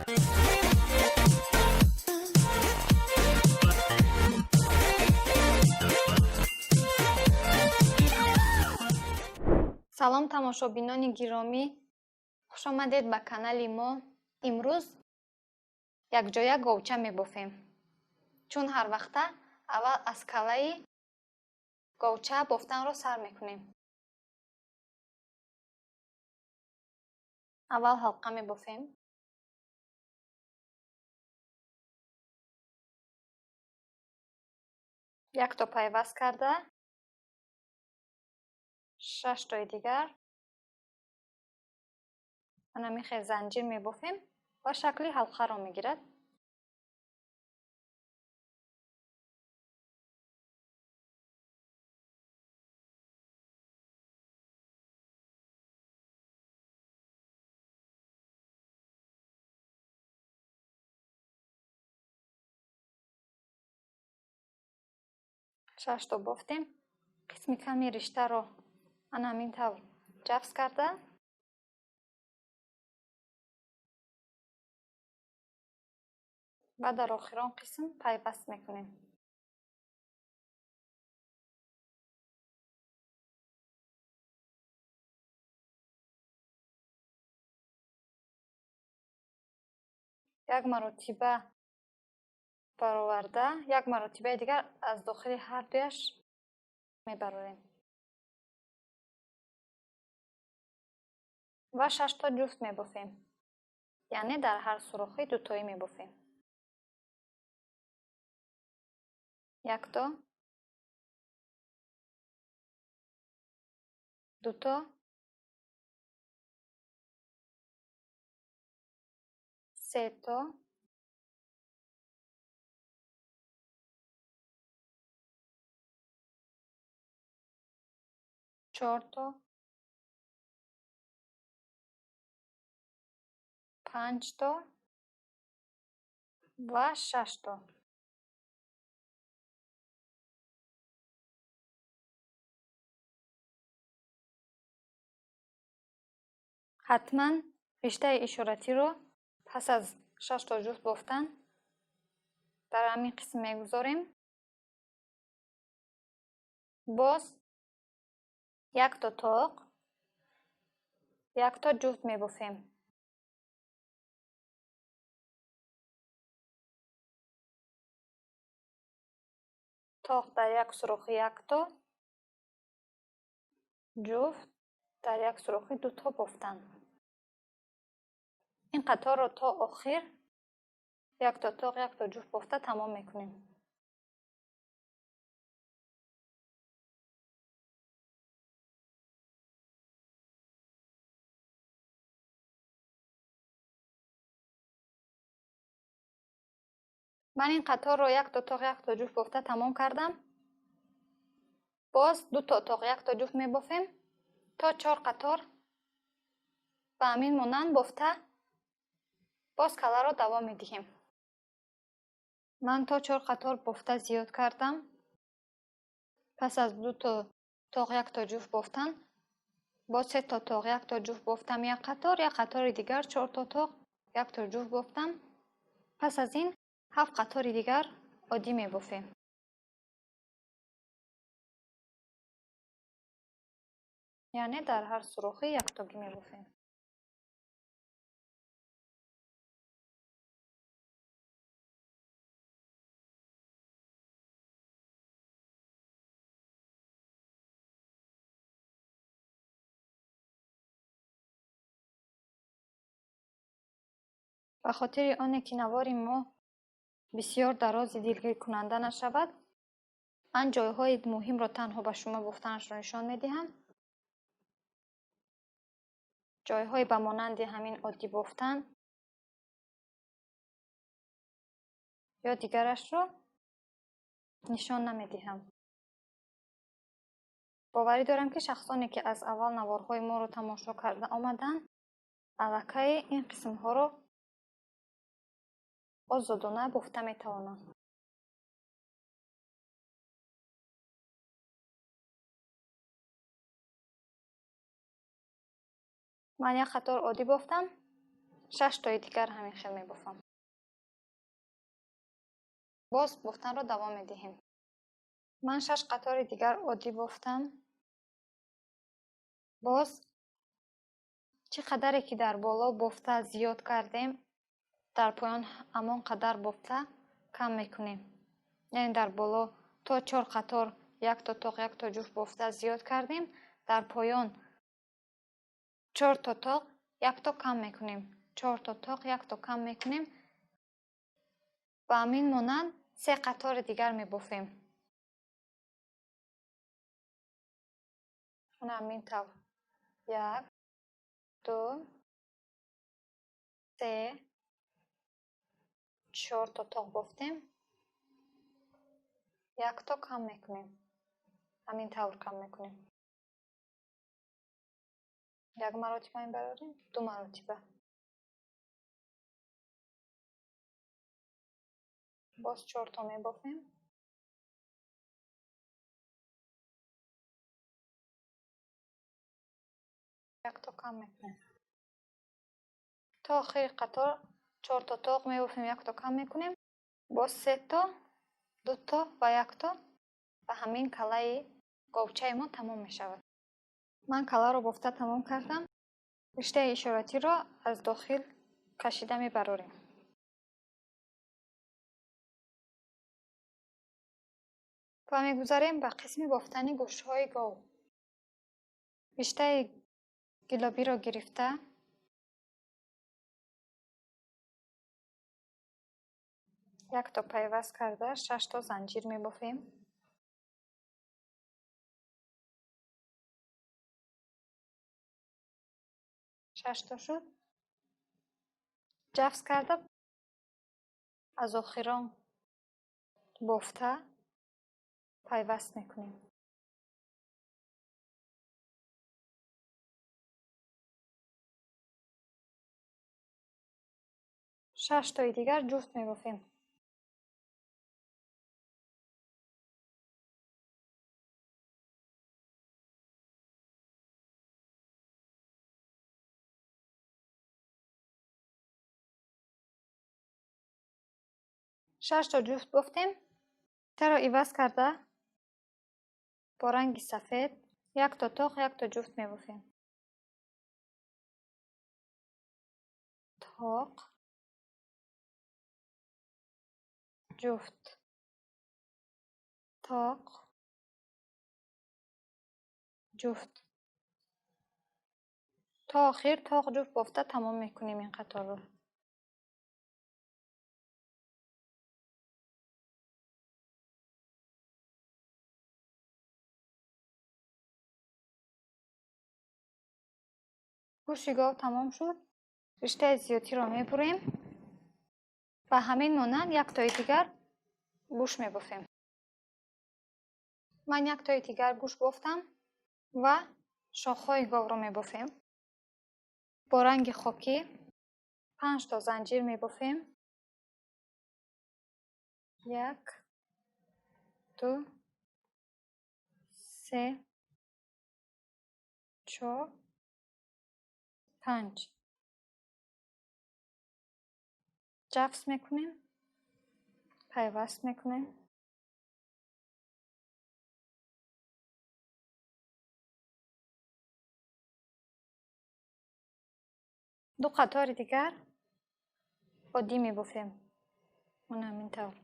Салом, тамошобинони гиромӣ, хушомадед ба канали мо. Имрӯз якҷоя говча мебофем. Чун ҳар вақта аввал аз калаи говча бофтанро сар мекунем. Аввал ҳалқа мебофем. Якто пайваст карда, шаштои дигар ана михел занҷир мебофем ва шакли ҳалқаро мегирад. Шашто бофтем. Қисми ками риштаро ана ҳамин тавр ҷафс карда, ва дар охирон қисм пайваст мекунем. Як маротиба бароварда, як маротибаи дигар аз дохили ҳар дуяш мебарорем ва шашто ҷуфт мебофем, яъне дар ҳар сурохи дутоӣ мебофем. Якто, дуто, сето, чорто, панҷто ва шашто. Ҳатман риштаи ишоратиро пас аз шашто ҷуфт бофтан дар ҳамин қисм мегузорем. Боз якто тоқ, якто ҷуфт мебофем. Тоқ дар як сурохи якто, ҷуфт дар як сурохи дуто бофтан. Ин қаторро то охир якто тоқ, якто ҷуфт бофта тамом мекунем. Ман ин қаторро якто тоқ, якто ҷуфт бофта тамом кардам. Боз дуто тоқ, якто ҷуфт мебофем то чор қатор ба ҳамин монанд бофта боз каларо давом медиҳем. Ман то чор қатор бофта зиёд кардам. Пас аз дуто тоқ, якто ҷуфт бофтан боз сето тоқ, якто ҷуфт бофтам, як қатор, як қатори дигар чорто тоқ, якто ҷуфт бофтам. Пас аз ин ҳафт қатори дигар оддӣ мебофем. Яъне дар ҳар сурохи яктогӣ мебофем. Ба хотири оне ки навори мо бисёр дарози дилгиркунанда нашавад, ман ҷойҳои муҳимро танҳо ба шумо бофтанашро нишон медиҳам. Ҷойҳои ба монанди ҳамин оддӣ бофтан ё дигарашро нишон намедиҳам. Боварӣ дорам, ки шахсоне, ки аз аввал наворҳои моро тамошо карда омаданд, аллакай ин қисмҳоро озодона бофта метавонанд. Ман як қатор оддӣ бофтам, 6 тои дигар ҳамин хел мебофам. Боз бофтанро давом медиҳем. Ман 6 қатори дигар оддӣ бофтам. Боз чӣ қадаре ки дар боло бофта зиёд кардем, дар поён ҳамон қадар бофта кам мекунем. Яъне дар боло то 4 қатор як то тоқ, як то ҷуфт бофта зиёд кардем, дар поён 4 то тоқ, як то кам мекунем. 4 то тоқ, як то кам мекунем. Ба ҳамин монанд 3 қатори дигар мебофем. Ана ҳамин тавр. 1, 2, 3, 4 то тоқ бофтем. Як то кам мекунем. Ҳамин тавр кам мекунем. Як маротиба мебарорем, 2 маротиба. Боз 4 то мебофем. Як то кам мекунем. То охири қатор 4 то тоқ мебофем, як то кам мекунем. Боз 3 то, 2 то ва 1 то ва ҳамин калаи говчаи мо тамом мешавад. Ман каларо бофта тамом кардам. Риштаи ишоратиро аз дохил кашида мебарорем. Ва мегузарем ба қисми бофтани гӯшҳои гов. Риштаи гилобиро гирифта як то пайваст карда 6 то занҷир мебофем. 6 то шуд. Ҷафс карда аз охирон бофта пайваст мекунем. 6 тои дигар ҷуфт мебофем. 6 то ҷуфт бофтем. Таро иваз карда бо ранги сафед як то тоқ, як то ҷуфт мебофем. Тоқ, ҷуфт, тоқ, ҷуфт. То охир тоқ ҷуфт бофта тамом мекунем ин қаторро. Гӯшти гов тамом шуд. Риштаи зиёдтиро мебурем ва ҳамин монанд як тои дигар гӯш мебофем. Ман як тои дигар гӯш бофтам ва шохҳои говро мебофем. Бо ранги хокӣ 5 то занҷир мебофем. 1, 2, 3, 4, 5. Ҷафс мекунем, пайваст мекунем. Ду қатори дигар оддӣ мебофем. Мана ҳамин тавр.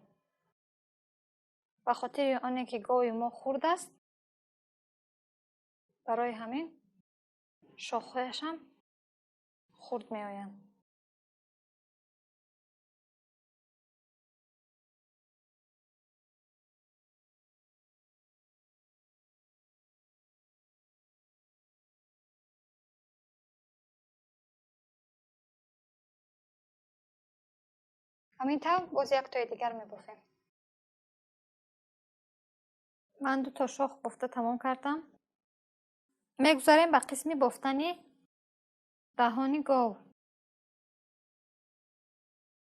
Ба хотири оне ки гови мо хурд аст, барои ҳамин шохҳояшам хурд меоянд. Ҳамин тавр боз як тои дигар мебофем. Ман 2 то шох бофта тамом кардам. Мегузарем ба қисми бофтани даҳони гов.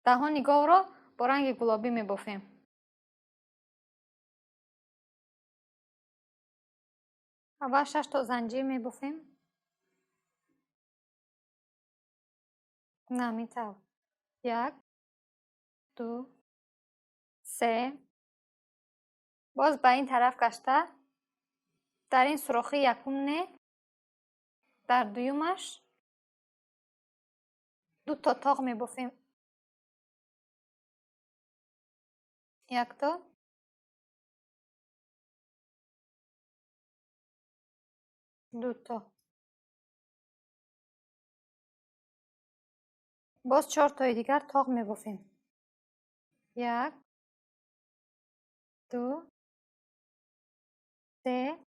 Даҳони говро бо ранги гулобӣ мебофем. Аввал 6 то занҷир мебофем. Ҳамин тавр. 1, 2, 3. Боз ба ин тараф гашта, дар ин сӯрохи якум не, дар дуюмаш 2 то тоқ мебофем. 1 то, 2 то. Боз 4 тои дигар тоқ мебофем. 1, 2, 3,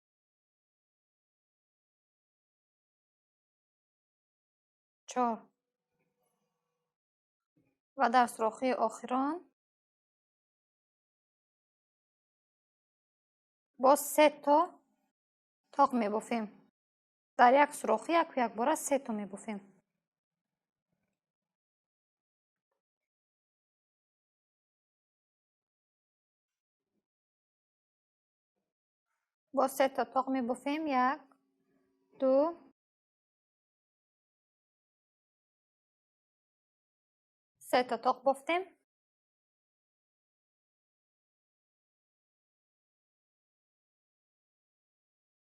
4. Ва дар сӯрохи охирон боз 3 то тоқ мебофем. Дар як сӯрохи яку якбора 3 то мебофем. Боз 3 то тоқ мебофем. 1, 2, 3 то тоқ бофтем.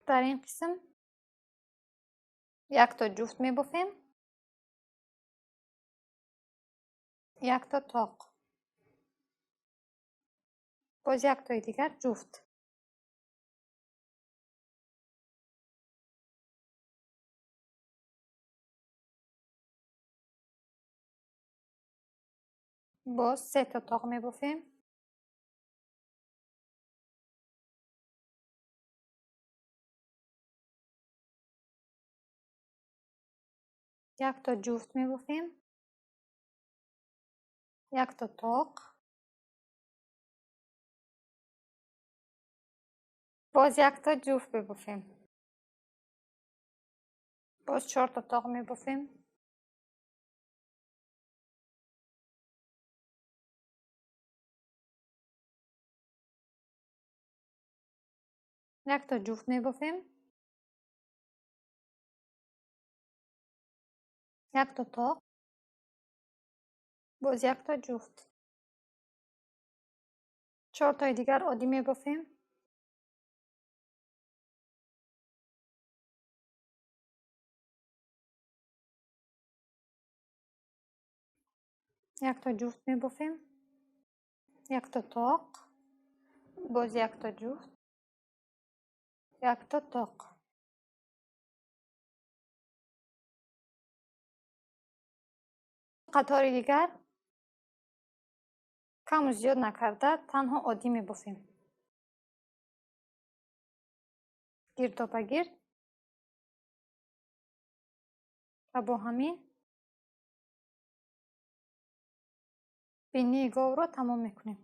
Дар ин қисм 1 то ҷуфт мебофем, 1 то тоқ, боз 1 тои дигар ҷуфт. Боз 3 то тоқ мебофем. 1 то ҷуфт мебофем, 1 то тоқ, боз 1 то ҷуфт мебофем, боз 4 то тоқ мебофем. 1 то ҷуфт мебофем, 1 то тоқ, боз 1 то ҷуфт. 4 тои дигар оддӣ мебофем. 1 то ҷуфт мебофем, 1 то тоқ, боз 1 то ҷуфт, 1 то тоқ. Қатори дигар каму зиёд накарда танҳо оддӣ мебофем. Гирдобагирд ва бо ҳамин бинии говро тамом мекунем.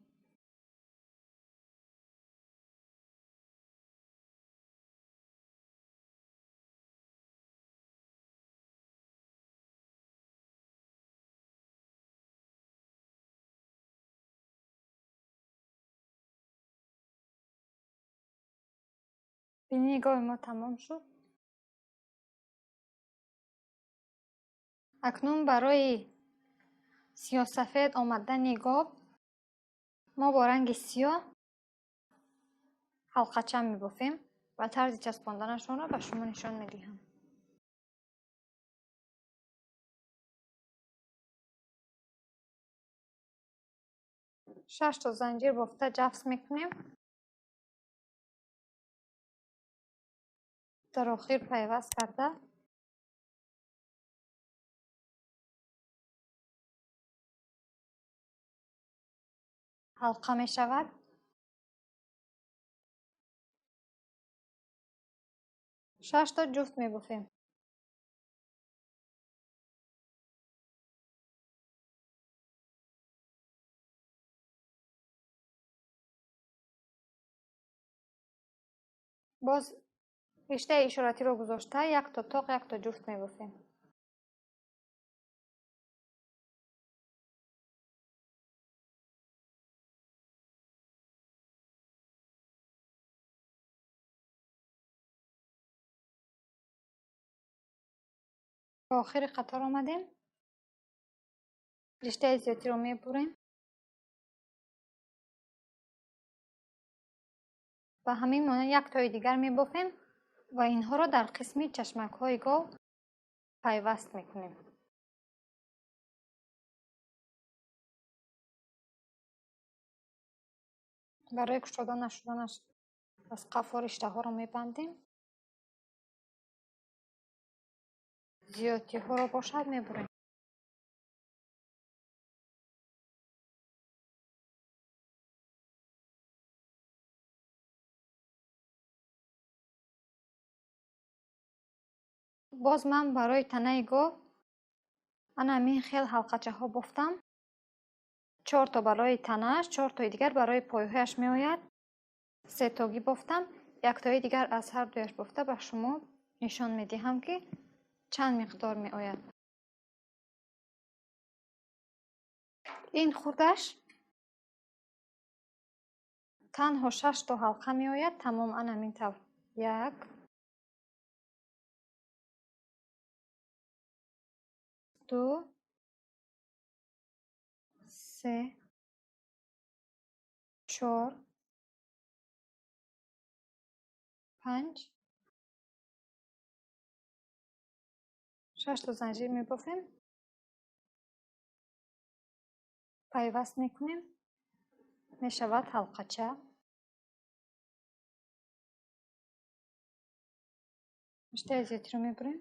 Бинии гови мо тамом шуд. Акнун барои сиёҳсафед омадани гов мо бо ранги сиёҳ ҳалқача мебофем ва тарзи часпонданашонро ба шумо нишон медиҳам. 6 то занҷир бофта ҷафс мекунем. Дар охир пайваст карда ҳалқа мешавад. 6 то ҷуфт мебофем. Боз риштаи ишоратиро гузошта 1 то тоқ, 1 то ҷуфт мебофем. Ба охири қатор омадем. Риштаи зиёдиро мебурем. Ба ҳамин монанд як тои дигар мебофем ва инҳоро дар қисми чашмакҳои гов пайваст мекунем. Барои кушода нашуданаш аз қафо риштаҳоро мебандем. Зиёдтиҳоро бошад мебурем. Боз ман барои танаи гов ана ҳамин хел ҳалқачаҳо бофтам. 4 то барои танааш, 4 тои дигар барои пойҳояш меояд. 3 тогӣ бофтам, як тои дигар аз ҳар дуяш бофта ба шумо нишон медиҳам, ки чанд миқдор меояд. Ин хурдаш танҳо 6 то ҳалқа меояд, тамом ана ҳамин тавр. 1 2 3 4 5 6 то занҷир мебофем, пайваст мекунем, мешавад ҳалқача. Риштаи зиёдиро мебурем.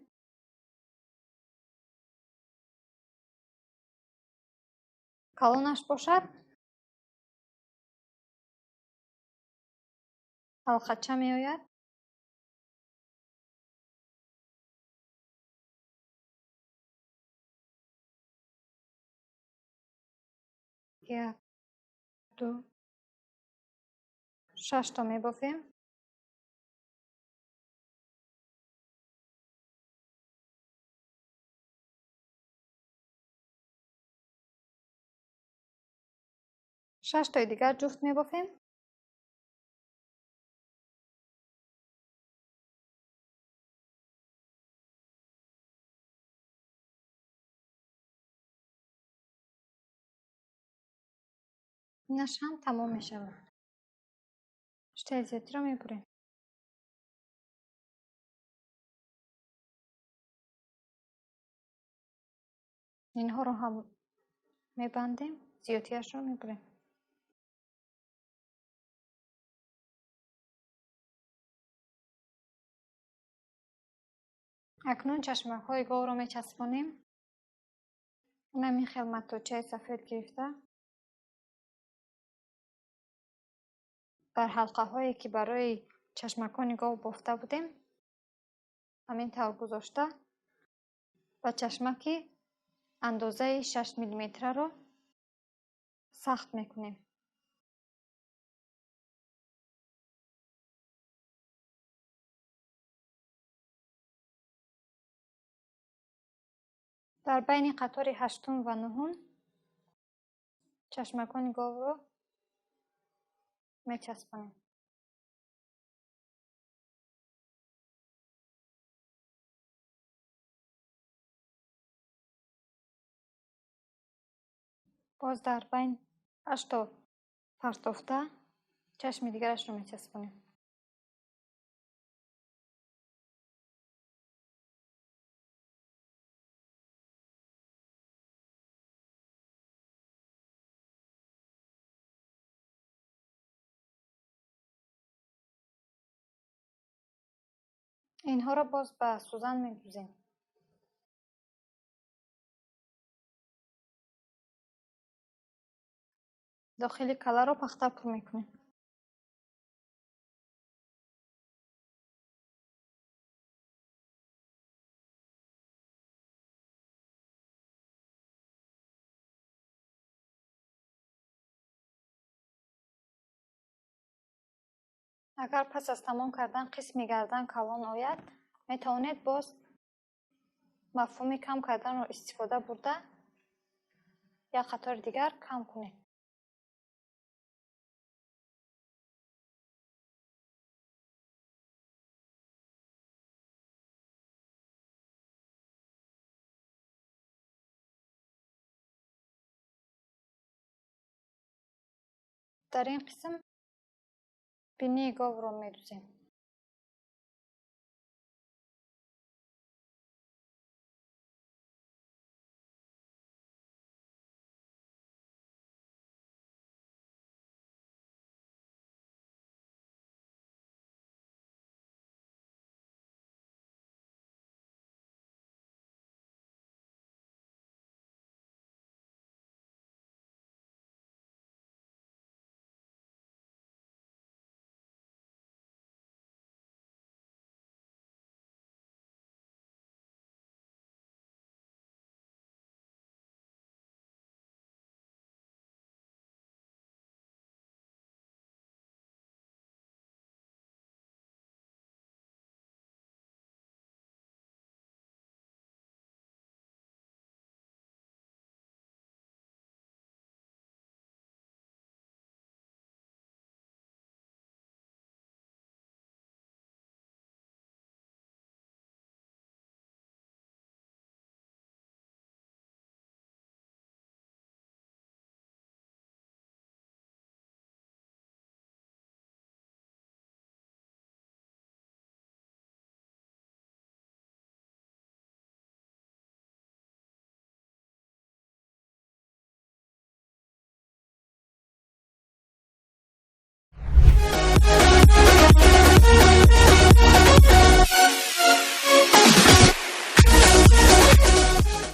Калонаш бошад ҳалқача меояд. 1 2 6 то мебофем. 6 тои дигар ҷуфт мебофем. Инаш ҳам тамом мешавад. Риштаи зиёдиро мебурем. Инҳоро ҳам мебандем, зиёдтиашро мебурем. Акнун чашмакҳои говро мечаспонем. Ҳамин хел маточаи сафед гирифта бар ҳалқаҳое ки барои чашмакони гов бофта будем, ҳамин тавр гузошта ба чашмаки андозаи 6 миллиметраро сахт мекунем. Дар байни қатори 8 ва 9 чашмакони говро мечаспонем. Боз дар байн 8 то партофта чашми дигарашро мечаспонем. Инҳоро боз ба сӯзан медӯзем. Дохили каларо пахта пур мекунем. Агар пас аз тамом кардан қисми гардан калон ояд, метавонед боз мафҳуми кам карданро истифода бурда як қатори дигар кам кунед. Дар ин қисм бинии говро медӯзем.